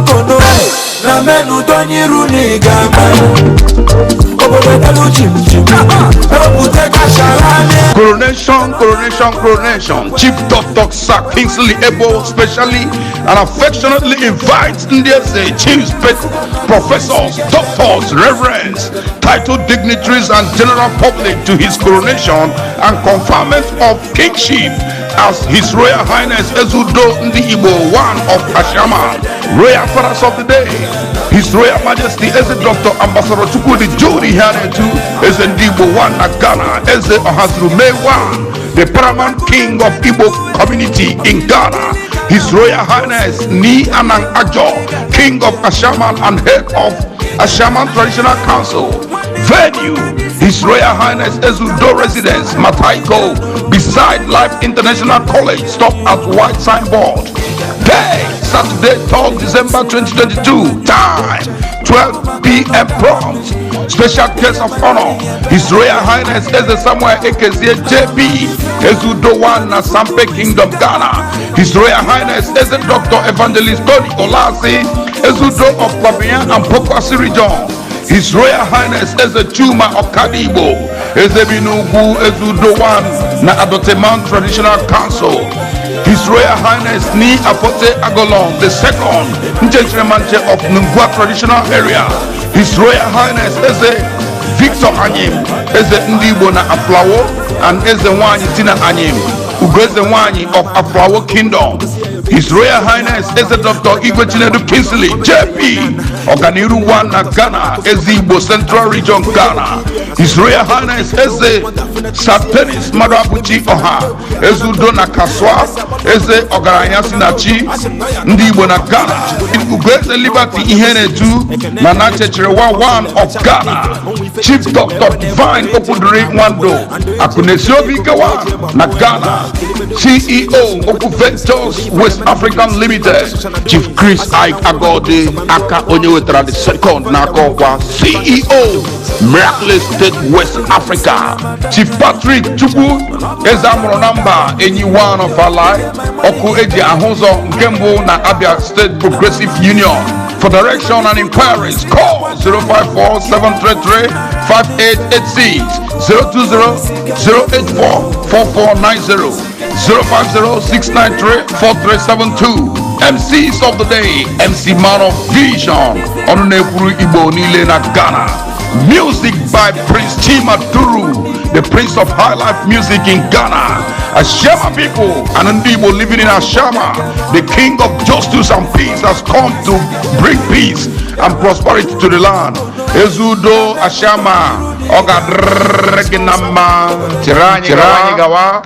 Kono na menu donyiru na ị ga-ama obodo delu chim chim ewepụta kashala. Coronation, coronation, coronation. Chief Dr. Sir Kingsley Ebo specially and affectionately invites ndị eze, chiefs, professors, doctors, reverends, titled dignitaries, and general public to his coronation and conferment of kingship as His Royal Highness Ezeudo Ndi Igbo, one of Ashama, Royal Fathers of the Day. His Royal Majesty Eze Dr. Ambassador Chukwudi Jude Ihenetu, Eze Ndi Igbo one na Ghana, Eze Ohazuru one, the paramount king of Igbo community in Ghana. His Royal Highness Ni Anang Ajo, King of Ashaman and head of Ashaman Traditional Council. Venue, His Royal Highness Ezeudo Residence, Mataiko, beside Life International College, stop at White Signboard. Day, Saturday, 3rd December 2022. Time, 12 p.m. prompt. Special guest of honor, His Royal Highness Eze Samuel Ekezie JP, Ezeudo One na Sampe Kingdom, Ghana. His Royal Highness Eze Dr. Evangelist Tony Olasi, Ezeudo of Kwabenya and Pokuase region. His Royal Highness Eze Chuma Okadibo, Eze Binugu Ezeudo One na Adoteman Traditional Council. His Royal Highness Ni Afote Agolon the second, Nchechiremanche of Nungua Traditional Area. His Royal Highness Eze Victor Anyim, Eze Ndigbo na Aflawo, and Eze Nwanyi Tina Anyim, Ugoeze Nwanyi of Aflawo Kingdom. His Royal Highness Eze Dr. Igwe Chinedu Kingsley, JP, Oganiru One na Ghana, Eze Igbo Central Region, Ghana. His Royal Highness Eze Sir Dennis Maduabuchi Oha, Eze Udo na Kaswa, Eze Ọgaranya Sinachi, Ndị Igbo na Ghana. Ugoeze Liberty Ihenetu na Nachechere One of Ghana. Chief Dr. Divine Okwudiri Nwando, Akunesiobi Ikewa na Ghana. CEO Okwu Ventures West African Limited. Chief Chris Ike Agodi aka onye wetara the second n'aka ọkwa CEO Miracle State West Africa. Chief Patrick Chukwu Eze amụrụ na mba enyi one of Alai ọkụ eji ahụ ụzọ nke mbụ na Abia State Progressive Union. For direction and inquiries, call 054 733 5886, 020 084 4490, 050 693 4372. MCs of the day, MC Man of Vision, ọnụ na-ekwuru Igbo niile na Ghana. Music by Prince Chima Duru, the Prince of High Life Music in Ghana. Ashama people and Ndi Igbo living in Ashama, the King of Justice and Peace has come to bring peace and prosperity to the land. Ezeudo Ashama, ọ ga-adịrị gị na mma. Chịrị anyị gawa.